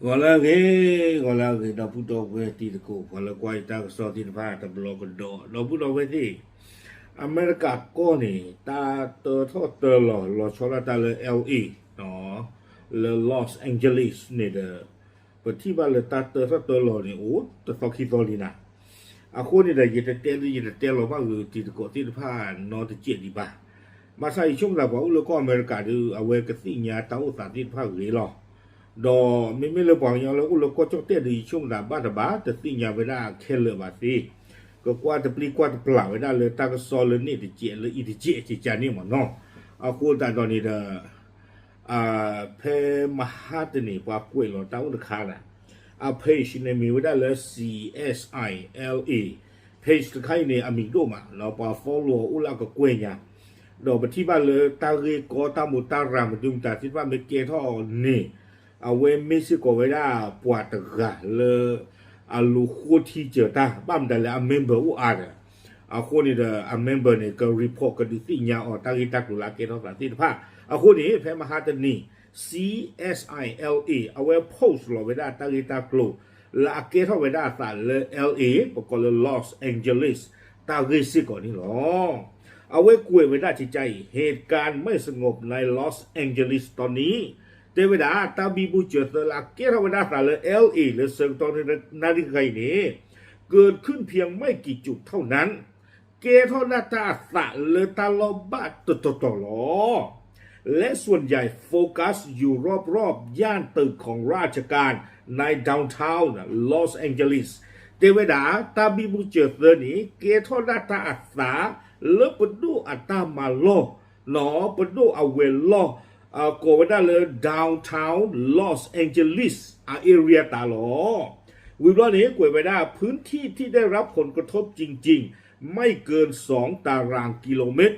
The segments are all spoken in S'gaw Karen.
ဂီၤလၢအဂ့ၤ, ဂီၤလၢအဂ့ၤ ဒီပုၢ်ဒီဝဲၢ်တံၤသကိး ပှၤလၢကွၢ်ယတၢ်ကစီၣ်သ့ၣ်တဖၣ်တဘျီကဒီး ဒီပုၢ်ဒီဝဲၢ်သ့ၣ်, အမဲရကၤကီၢ်န့ၣ် တၢ်တၢထီၣ်တၢလီၤ လီၤဆီဒၣ်တၢ်လၢ L A လၢ Los Angeles န့ၣ်ဒီး ပထံၣ်ဘၣ်လၢတၢ်တၢထီၣ်တၢလီၤန့ၣ် အိၣ်တသီခံသီလံနၤ. အဃိန့ၣ်ဒီး ယတတဲလၢယတတဲလီၤဘၣ်ဂ့ၤတံၤသကိးသ့ၣ်တဖၣ်နီတစဲးဒံးဘၣ်. ဘၣ်ဆၣ်ယဆိကမိၣ်သးပှၤအိၣ်လၢကီၢ်အမဲရကၤဒီး အဝဲကသ့ၣ်ညါတၢ်အိၣ်သးသ့ၣ်တဖၣ်ဂ့ၤလီၤ. ဒီးမ့မ့ၢ်လၢပှၤကညီလၢအိၣ်လၢကီၢ်ကၠီၣ်တဲၣ်ဒီး ယဆိကမိၣ်သးဘၣ်တဘၣ် တသ့ၣ်ညါဝဲဒၣ်ခဲလၢာ်ဘၣ်သ့, ကကွၢ်တပျံၤကွၢ်တပျၢ်ဝဲဒၣ်လၢတၢ်ကစီၣ်လၢန့ၣ်တစဲးလၢအံၤတစဲးကကန့ၣ်မ့ၢ်နီၤ. အဃိသတးဒီးန့ၣ်ဒီး ဖဲမဟါတနံၤ ပှၤကွဲးလီၤတၢ်အိၣ်တခါနၤ, အ page န့ၣ်မ့ၢ်ဝဲဒၣ်လၢ C S I L A page တခါအံၤန့ၣ် အမံၤဒိၣ်မး ပှၤ follow အိၣ်လၢအကကွဲၢ်ညါ, ဒီးပထံၣ်ဘၣ်လၢတၢ်ဂ့ၢ်ကီတၢ်မူးတၢ်ရၤမနုၤမတၤသ့ၣ်တဖၣ်မ့ၢ်ကဲထီၣ်န့ၣ်, အဝဲမ့ၢ်စ့ၢ်ကီးဝဲဒၣ်ပှၤတဂၤလၢ အလူၤဃိထံစၢၤတၢ် ဘၣ်မတၤလဲၣ် အ member အိၣ်အါဒီး အဃိန့ၣ်ဒီး အ member န့ၣ် က report ကဒုးသ့ၣ်ညါအီၤတၢ်ဂ့ၢ်တၢ်ကျိၤလၢအကဲထီၣ်သးသ့ၣ်တဖၣ်. အဃိန့ၣ် ဖဲမဟါတနံၤ C S I L A အဝဲ post လီၤဝဲဒၣ်တၢ်ဂ့ၢ်တၢ်ကျိၤ လၢအကဲထီၣ်ဝဲဒၣ်အသးလၢ L A ပကိးလၢ Los Angeles တၢ်ဂ့ၢ်စ့ၢ်ကီးန့ၣ်လီၤ. အဝဲကွဲးဝဲဒၣ်ကကအံၤ เหตุการณ์ไม่สงบในลอสแองเจลิสตอนนี้ တဲဝဲဒၣ် တၢ်ဘံဘူစၢၤသၢလၢအကဲထီၣ်ဝဲဒၣ်အသးလၢ L A လၢဆၢကတီၢ်နၣ်ရံၣ်ခဲအံၤန့ၣ် เกิดขึ้นเพียงไม่กี่จุดเท่านั้น ကဲထီၣ်ဒၣ်တၢ်အသးလၢတၢ်လီၢ်ဘၣ်တတီၤတီၤလီၤ. และส่วนใหญ่โฟกัสอยู่รอบๆย่านตึกของราชการใน downtown Los Angeles တဲဝဲဒၣ် တၢ်ဘံဘူစၢၤသၢန့ၣ် ကဲထီၣ်ဒၣ်တၢ်အသး လၢပဒိၣ်အတၢ်မၤလီၢ် ပဒိၣ်အဝဲၤလီၢ် ကိးဝဲဒၣ်လၢ downtown Los Angeles အ area တၢ်လီၤ. ဝံၤဘျီန့ၣ် ကွဲးဝဲဒၣ် พื้นที่ที่ได้รับผลกระทบจริงๆ ไม่เกินสองตารางกิโลเมตร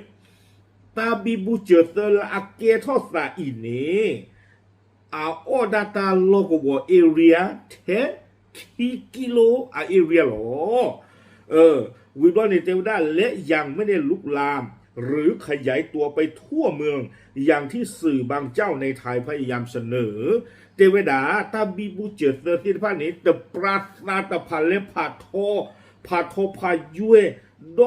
တၢ်ဘံဘူစၢၤသၢလၢအကဲထီၣ်သးအံၤန့ၣ် အအီၣ်ဒၣ်တၢ်လီၢ်ကဝီၤ area ထဲခံကံလိအ area လီၤ. ဝံၤဘျီန့ၣ် တဲဝဲဒၣ် และยังไม่ได้ลุกลามหรือขยายตัวไปทั่วเมืองอย่างที่สื่อบางเจ้าในไทยพยายามเสนอ တဲဝဲဒၣ် တၢ်ဘံဘူစၢၤသၢသ့ၣ်တဖၣ်န့ၣ် တပြးသးတဖးလဲၢ်ဖးထီ ဖးထီဖးယွဲၢ် ဒီ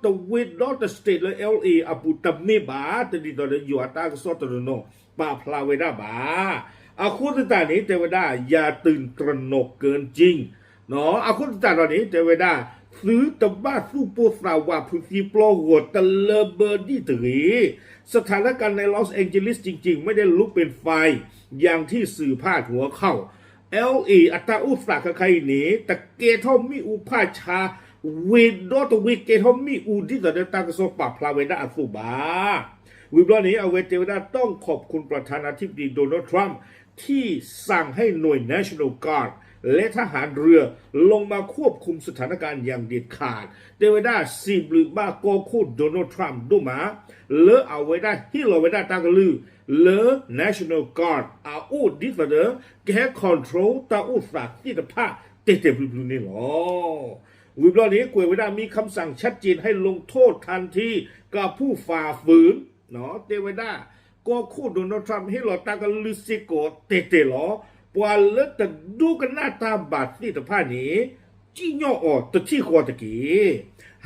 တဝ့ၢ်ဒီတ state လၢ L A အပူၤတမ့ၢ်ဘၣ် တဒ်သိးဒီးယွၤတၢ်ကစီၣ်တနီၤနီၤ ပာ်ဖျါဝဲဒၣ်ဘၣ်. အဃိသတးန့ၣ် တဲဝဲဒၣ် อย่าตื่นตระหนกเกินจริง အဃိသတးဒီးန့ၣ် တဲဝဲဒၣ် သုတဘၣ်သူၣ်ပိၢ်သးဝးဖုးသံပျီဂီၤတလၢဘၢဒံၣ်တဂ့ၤ. สถานการณ์ในลอสแองเจลิสจริงๆไม่ได้ลุกเป็นไฟอย่างที่สื่อพาดหัวข่าว L A အတၢ်အိၣ်သးခဲခါအံၤန့ၣ် တကဲထီၣ်မ့ၣ်အူဖးဆါ ဝ့ၢ်ဒီတဝ့ၢ်ကဲထီၣ်မ့ၣ်အူဒ်သိးဒီးတၢ်ကစီၣ်ပာ်ဖျါဝဲဒၣ်အသိးဘၣ်. ဝံၤဘျီန့ၣ် အဝဲတဲဝဲဒၣ် ต้องขอบคุณประธานาธิบดีโดนัลด์ทรัมป์ที่สั่งให้หน่วย National Guard และทหารเรือลงมาควบคุมสถานการณ์อย่างเด็ดขาด တဲဝဲဒၣ် စံးဘျုးဘၣ်ကီၢ်ခိၣ် Donald Trump ဒိၣ်မး လၢအဝဲဒၣ်ဟ့ၣ်လီၤဝဲဒၣ်တၢ်ကလုၢ်လၢ National Guard အအိၣ်ဒ်သိးဒီး ကဟဲ control တၢ်အိၣ်သးသ့ၣ်တဖၣ်တဲာ်တဲာ်ဖျုးဖျုးန့ၣ်လီၤ. ဝံၤဘျီန့ၣ် ကွဲးဝဲဒၣ် มีคำสั่งชัดเจนให้ลงโทษทันทีกับผู้ฝ่าฝืน တဲဝဲဒၣ် ကီၢ်ခိၣ် Donald Trump ဟ့ၣ်လီၤတၢ်ကလုၢ်စ့ၢ်ကီးတဲာ်တဲာ်လီၤ. ပှၤလၢတဒိကနၣ်တၢ်ဘၣ်သ့ၣ်တဖၣ်န့ၣ် စံၣ်ညီၣ်အီၤတထံၣ်ဃီတက့ၢ်.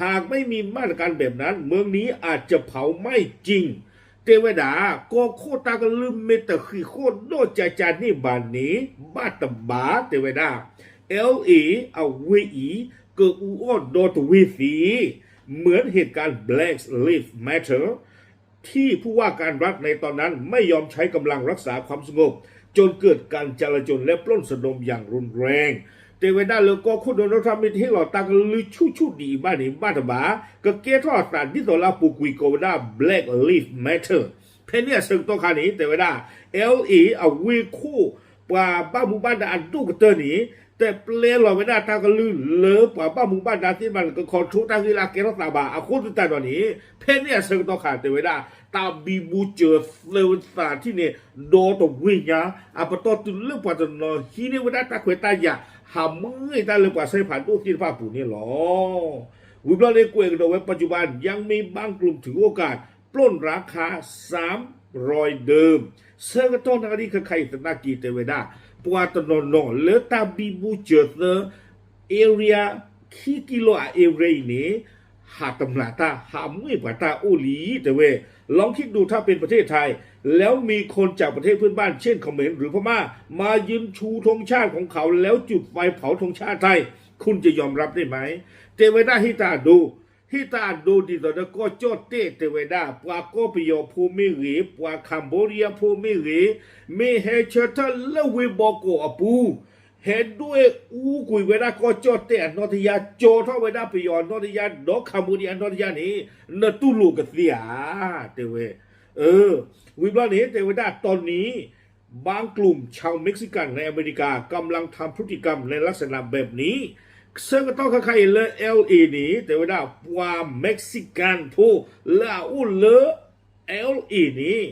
หากไม่มีมาตรการแบบนั้น เมืองนี้อาจจะเผาไหม้จริง တဲဝဲဒၣ် ကီၢ်ခိၣ်တၢ်ကလုၢ်မ့ၢ်တဃံးဃီၣ်ဒီးကကန့ၣ်ဘၣ်န့ၣ် ဘၣ်တဘၣ် တဲဝဲဒၣ် L A အဝ့ၢ်အံၤ ကအူအီၣ်ဒီတဝ့ၢ်သ့ เหมือนเหตุการณ์ Black Lives Matter ที่ผู้ว่าการรัฐในตอนนั้นไม่ยอมใช้กำลังรักษาความสงบจนเกิดการจลาจลและปล้นสะดมอย่างรุนแรง တဲဝဲဒၣ်လၢကီၢ်ခိၣ် Donald Trump မ့ၢ်တဟ့ၣ်လီၤတၢ်ကလုၢ်ဆူၣ်ဆူၣ်ဒ်အံၤဘၣ်န့ၣ် ဘၣ်တဘၣ် ကကဲထီၣ်အသးဒ်သိးလၢအပူၤကွံာ်ကိးဝဲဒၣ် Black Lives Matter ဖဲန့ၣ်အဆၢကတီၢ်ခါန့ၣ် တဲဝဲဒၣ် L A အဝ့ၢ်ခိၣ် ပှၤဘၣ်မူဘၣ်ဒါအဒိၣ်ကတၢၢ်န့ၣ် တပျဲလီၤဝဲဒၣ်တၢ်ကလုၢ်လၢပှၤဘၣ်မူဘၣ်ဒါသ့ၣ်တဖၣ်န့ၣ် က control တၢ်ဂ့ၢ်လၢအကဲထီၣ်သးဘၣ်. အဃိသတးဒီးန့ၣ် ဖဲန့ၣ်အဆၢကတီၢ်ခါ တဲဝဲဒၣ် တၢ်ဘံဘူစၢၤသၢသးထံၣ်န့ၣ် ဒီတဝ့ၢ်ညါ အပတီၢ်တုၤလၢပှၤတနီၤဟံးန့ၢ်ဝဲဒၣ်တၢ်ခွဲးတၢ်ယာ် ဟးမ့ၢ်တၢ်လၢပှၤစဲဖးဒိၣ်သ့ၣ်တဖၣ်အပူၤန့ၣ်လီၤ. ဝံၤဘျီန့ၣ် ကွဲးကဒီးဝဲ ปัจจุบันยังมีบางกลุ่มถือโอกาสปล้นร้านค้าซ้ำรอยเดิม ဆၢကတီၢ်နၣ်ရံၣ်ခဲခါအံၤသနာ်က့ တဲဝဲဒၣ် ပှၤတနီၤနီၤလၢတၢ်ဘံဘူစၢၤသၢ area ခံကံလိၤအ area အံၤန့ၣ် ဟးတမျၢ်တၢ် ဟးမ့ၢ်ပှၤတၢ်အိၣ်လံ တဲဝဲ ลองคิดดูถ้าเป็นประเทศไทย แล้วมีคนจากประเทศเพื่อนบ้านเช่นเขมรหรือพม่ามายืนชูธงชาติของเขาแล้วจุดไฟเผาธงชาติไทย คุณจะยอมรับได้ไหม တဲဝဲဒၣ်ဟ့ၣ်တၢ်အဒိ ဟ့ၣ်တၢ်အဒိဒ်သိးဒီးကီၢ်ကၠီၣ်တဲၣ်တဲဝဲဒၣ် ပှၤကီၢ်ပယီၤဖိမ့ၢ်ဂ့ၤ ပှၤ Cambodia ဖိမ့ၢ်ဂ့ၤ မ့ၢ်ဟဲဆၢထၢၣ်လၢဝ့ၢ်ဘီကီးအပူၤ ဟဲဒွဲၣ်အူကွံာ်ဝဲဒၣ်ကီၢ်ကၠီၣ်တဲၣ်အနီၢ်တယၢ် ကၠီထီၣ်ဝဲဒၣ်ပယီၤအနီၢ်တယၢ် ဒီး Cambodia အနီၢ်တယၢ်န့ၣ် နတူၢ်လိာ်ကသ့ဧါ တဲဝဲ ဝံၤဘျီန့ၣ် တဲဝဲဒၣ်တီနံၤ บางกลุ่มชาวเม็กซิกันในอเมริกากำลังทำพฤติกรรมในลักษณะแบบนี้ ဆၢကတီၢ်ခါခါအံၤလၢ L A န့ၣ် တဲဝဲဒၣ် ပှၤ Mexican ဖိလၢအအိၣ်လၢ L A န့ၣ်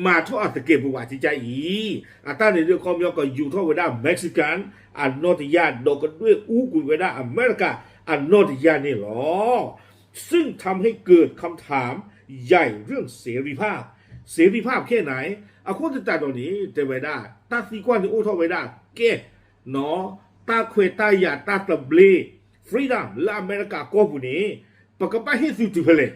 မၤထီၣ်အသကဲးပဝးကကါအံၤ အတၢ်န့ၣ်ဒုးအခီပညီကယူၤထီၣ်ဝဲဒၣ် Mexican အနီၢ်တယၢ် ဒီးကဒွဲၣ်အူကွံာ်ဝဲဒၣ်အမဲရကၤအနီၢ်တယၢ်န့ၣ်လီၤ ซึ่งทำให้เกิดคำถามใหญ่เรื่องเสรีภาพ เสรีภาพ แค่ไหน အဃိသတးဒီးန့ၣ် တဲဝဲဒၣ် တၢ်သံကွၢ်န့ၣ်အိၣ်ထီၣ်ဝဲဒၣ် ကဲ တၢ်ခွဲးတၢ်ယာ်တၢ်သဘျ့ freedom လၢအမဲရကၤကီၢ်ပူၤန့ၣ် ပကဘၣ်ဟ့ၣ်သုတုၤဖဲလဲၣ်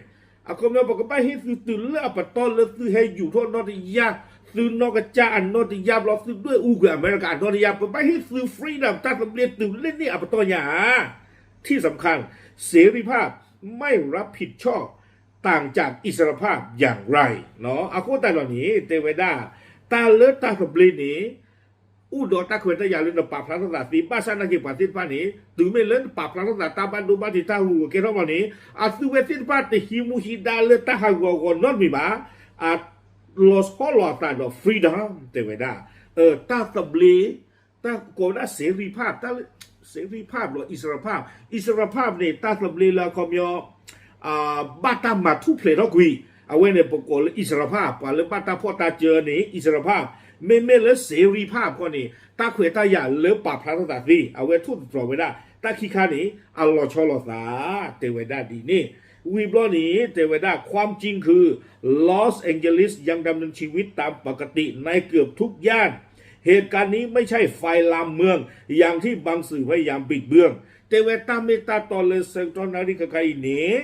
အခီပညီ ပကဘၣ်ဟ့ၣ်သုတုၤလၢအပတီၢ်လၢသုဟဲယူၤထီၣ်နီၢ်တယၢ် သုနီၢ်ကစၢ်အနီၢ်တယၢ်ဘျီ သုဒွဲၣ်အူကွံာ်အမဲရကၤအနီၢ်တယၢ် ပဘၣ်ဟ့ၣ်သု freedom တၢ်သဘျ့တုၤလၢန့ၣ်အပတီၢ်ညါဧါ ที่สำคัญ เสรีภาพไม่รับผิดชอบต่างจากอิสรภาพอย่างไร အဃိသတးဒီးန့ၣ် တဲဝဲဒၣ် တၢ်လၢတၢ်သဘျ့န့ၣ် အိၣ်ဒီးတၢ်ခွဲးတၢ်ယာ်လၢနပာ်ဖျါထီၣ်သးသ့ ဘၣ်ဆၣ်နာ်က့ပှၤသ့ၣ်တဖၣ်န့ၣ် တုၤမ့ၢ်လၢနပာ်ဖျါထီၣ်သးတၢ်ဘၣ်ဒိဘၣ်ထံးတၢ်ဟးဂူာ်ဂဲၤထီၣ်ဘၣ်န့ၣ် အသုဝဲသ့ၣ်တဖၣ်တဟံးမူဟံးဒါလၢတၢ်ဟးဂူာ်အဂီၢ်နီတမံၤဘၣ် အလီၤဆီလိာ်အသးဒီး freedom တဲဝဲဒၣ် တၢ်သဘျ့ တၢ်ကိးဝဲဒၣ် เสรีภาพ တၢ် เสรีภาพ လီၤ อิสรภาพ อิสรภาพ န့ၣ် တၢ်သဘျ့လၢအခီပညီ ဘၣ်တၢ်မၤထူၣ်ဖျဲးထီၣ်ကွံာ် အဝဲန့ၣ် ပကိးလၢ อิสรภาพ ပှၤလၢဘၣ်တၢ်ဖှီၣ်တၢ်စၢၤန့ၣ် อิสรภาพ မ့မ့ၢ်လၢ เสรีภาพ ခီန့ၣ် တၢ်ခွဲးတၢ်ယာ်လၢပာ်ဖျါထီၣ်သးသ့ အဝဲထိၣ်သတြီၤဝဲဒၣ် တၢ်ခံခါန့ၣ် အလီၤဆီလိာ်သး တဲဝဲဒၣ်ဒ်န့ၣ် ဝံၤဘျီန့ၣ် တဲဝဲဒၣ် ความจริงคือ ลอสแองเจลิสยังดำเนินชีวิตตามปกติในเกือบทุกย่าน เหตุการณ์นี้ไม่ใช่ไฟลามเมืองอย่างที่บางสื่อพยายามบิดเบือน တဲဝဲတၢ်မ့ၢ်တၢ်တီလၢဆၢကတီၢ်နၣ်ရံၣ်ခါခါအံၤန့ၣ်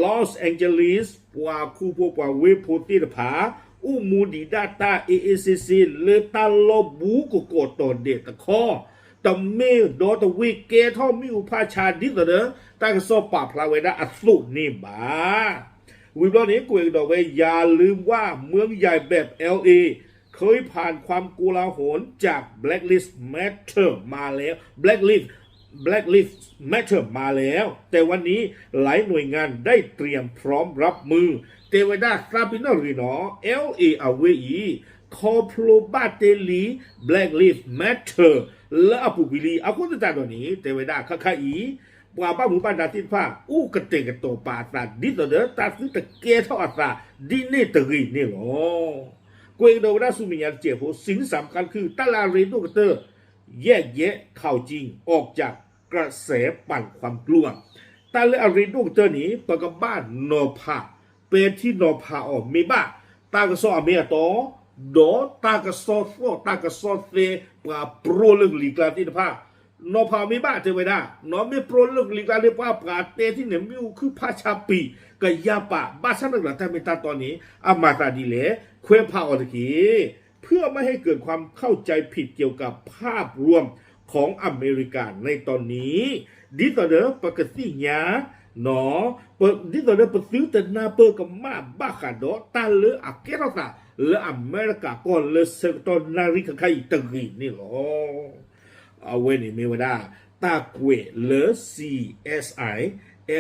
Los Angeles ပှၤခူဖိပှၤဝ့ၢ်ဖိသ့ၣ်တဖၣ် အိၣ်မူဒံးဒၣ်တၢ်အ့ၣ်အ့ၣ်စ့စ့လၢတၢ်လီၢ်ဘူးကကိးတီၤဒဲးတခီ တမ့ၢ်ဒီတဝ့ၢ်ကဲထီၣ်မ့ၣ်အူဖးဆါဒ်သိးဒီး တၢ်ကစီၣ်ပာ်ဖျါဝဲဒၣ်အသိးန့ၣ်ဘၣ် ဝံၤဘျီန့ၣ် ကွဲးကဒီးဝဲ อย่าลืมว่าเมืองใหญ่แบบ แอล เอ เคยผ่านความโกลาหลจาก Black Lives Matter มาแล้ว Black Lives Black Lives Matter มาแล้ว แต่วันนี้หลายหน่วยงานได้เตรียมพร้อมรับมือ တဲဝဲဒၣ်သးပ့ၤနီၣ်တဂ့ၤနီၤ L A အဝ့ၢ်အံၤ ခီဖျိဘၣ်တ့ၢ်လံ Black Lives Matter လၢအပူၤကွံာ်လံ အဃိသတးဒီးန့ၣ် တဲဝဲဒၣ်ခါခါအံၤ ပှၤဘၣ်မူဘၣ်ဒါသ့ၣ်တဖၣ် အိၣ်ကတဲာ်ကတီၤပာ်အသး ဒ်သိးဒီးတၢ်သုတကဲထီၣ်အသး ဒ်န့ၣ်တဂ့ၤန့ၣ်လီၤ. ကွဲးကဒီးဝဲဒၣ်ဆူမဲာ်ညါတစဲးဖိ สิ่งที่สำคัญคือ တၢ်လၢအရ့ဒိၣ်ကတၢၢ် แยกแยะข่าวจริงออกจากกระแสปั่นความกลัว တၢ်လၢအရ့ဒိၣ်ကတၢၢ်န့ၣ် ပကဘၣ်နီၤဖး ပဲာ်ထံနီၤဖးအီၤ မ့ၢ်ဘၣ် တၢ်ကစီၣ်အမ့ၢ်အတီ ဒီးတၢ်ကစီၣ်သီၣ် တၢ်ကစီၣ်သဲ ပှၤပြိလၢကလံၤကျါသ့ၣ်တဖၣ် နီၤဖးမ့ၢ်ဘၣ်တဲဝဲဒၣ် နီၤမ့ၢ်ပြိလၢကလံၤကျါန့ၣ် ပှၤပှၤတဲထံၣ်န့ၣ် မ့ၣ်အူခုၣ်ဖးဆါပံာ် ကယၢ်ပာ် ဘၣ်ဆၣ်သနာ်က့တၢ်မ့ၢ်တၢ်တီန့ၣ် အမၤသးဒ်လဲၣ် ခွဲးဖးအီၤတက့ၢ် เพื่อไม่ให้เกิดความเข้าใจผิดเกี่ยวกับภาพรวมของอเมริกาในตอนนี้ ဒ်သိးဒီးပကသ့ၣ်ညါ နီၤ ပ ဒ်သိးဒီးပသုတနၢ်ပၢၢ်ကမၣ်ဘၣ်ဃးဒီး တၢ်လၢအကဲထီၣ်သးလၢအမဲရကၤကီၢ်လၢဆၢကတီၢ်နၣ်ရံၣ်ခါခါအံၤတဂ့ၤန့ၣ်လီၤ. အဝဲန့ၣ်မ့ၢ်ဝဲဒၣ် တၢ်ကွဲးလၢ C S I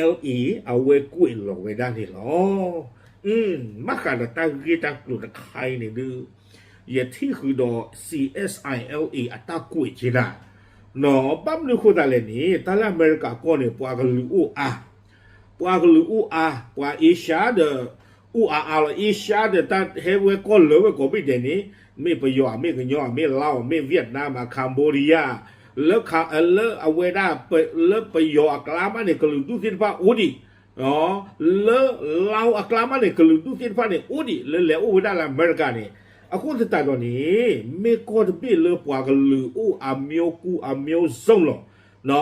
L A အဝဲကွဲးလီၤဝဲဒၣ်န့ၣ်လီၤ. ဘၣ်ဃးဒီးတၢ်ဂ့ၢ်တၢ်ကျိၤတခါအံၤန့ၣ်ဒုး ယထံၣ်ဃုာ်ဒီး C S I L A အတၢ်ကွဲးက့ၤဒၣ် နီၤ ဘၣ်မနုၤဃိသတးလဲၣ်န့ၣ် တၢ်လၢအမဲရကၤကီၢ်န့ၣ် ပှၤကလုာ်အိၣ်အါ ပှၤကလုာ်အိၣ်အါ ပှၤအ့ရှါဒီး အိၣ်အါအါလီၤ အ့ရှါဒီး တၢ်ဟဲဝဲကီၢ်လၢဝဲကိးဘ့ၣ်ဒဲးန့ၣ် မ့ၢ်ပယီၤ မ့ၢ်ကညီ မ့ၢ်လါ မ့ၢ် Vietnam မ့ၢ် Cambodia လၢ လၢအဝဲဒၣ် လၢပယီၤအကျါမးန့ၣ် ကလုာ်ဒူၣ်သ့ၣ်တဖၣ်အိၣ်ဒံး လၢ လါအကျါမးန့ၣ် ကလုာ်ဒူၣ်သ့ၣ်တဖၣ်န့ၣ် အိၣ်ဒံး လၢလဲၤအိၣ်ဝဲဒၣ်လၢအမဲရကၤန့ၣ် အဃိသတးဒီးန့ၣ် မ့ၢ်ကီၢ်တဘ့ၣ်လၢပှၤကလုာ်အိၣ်အမျိုးကူအမျိုးစုံလီၤ.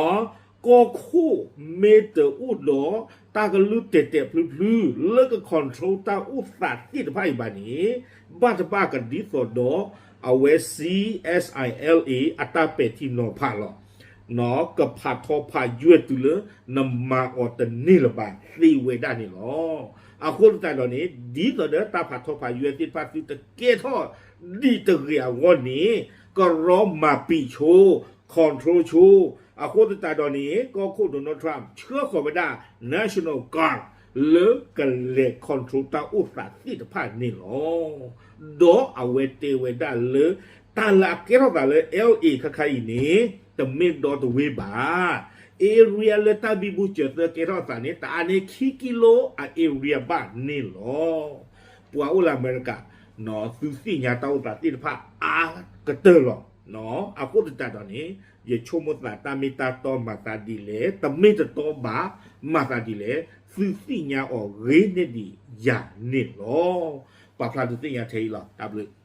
ကီၢ်ခိၣ်မ့ၢ်တအိၣ်ဒီးတၢ်ကလုၢ်တဲာ်တဲာ်ဖျုဖျု လၢက control တၢ်အိၣ်သးသ့ၣ်တဖၣ်အံၤဘၣ်န့ၣ် ဘၣ်တဘၣ်ကဒ်သိးဒီး အဝဲ C S I L A အတၢ်ပဲာ်ထံနီၤဖးလီၤ. ကဖးထီဖးယွဲၢ်တုၤလၢနမၤအီၤတန့ၢ်လၢၤဘၣ်သ့ဝဲဒၣ်န့ၣ်လီၤ. အဃိသတးဒီးန့ၣ် ဒ်သိးဒီးတၢ်ဖးထီဖးယွဲၢ်သ့ၣ်တဖၣ် သုတကဲထီၣ်ဒံးတဂ့ၤအဂီၢ်န့ၣ် ကရီမၤပံာ်ဆိ control ဆိ အဃိသတးဒီးန့ၣ် ကီၢ်ခိၣ် Donald Trump ဆှၢဃီၤဝဲဒၣ် National Guard လၢကလဲၤ control တၢ်အိၣ်သးသ့ၣ်တဖၣ်န့ၣ်လီၤ. ဒီးအဝဲတဲဝဲဒၣ်လၢ တၢ်လၢအကဲထီၣ်သးလၢ L A ခါခါအံၤန့ၣ် တမ့ၢ်ဒီတဝ့ၤဘၣ်. area လၢတၢ်ဘံဘူစၢၤသၢကဲထီၣ်သးန့ၣ် တအါန့ၢ်ခံကံလိအ area ဘၣ်န့ၣ်လီၤ. ပှၤအိၣ်လၢအမဲရကၤ သုသ့ၣ်ညါတၢ်အိၣ်သးသ့ၣ်တဖၣ်အါကတၢၢ်လီၤ. အဃိသတးဒီးန့ၣ် ယဆိကမိၣ်သးတၢ်မ့ၢ်တၢ်တီမၤသးဒ်လဲၣ်, တမ့ၢ်တတီဘၣ်မၤသးဒ်လဲၣ်, သုသ့ၣ်ညါအီၤဂ့ၤန့ၢ်ဒံးယၤန့ၣ်လီၤ. ပာ်ဖျါဒုးသ့ၣ်ညါထဲအံၤလီၤ. တၢ်ဘျုး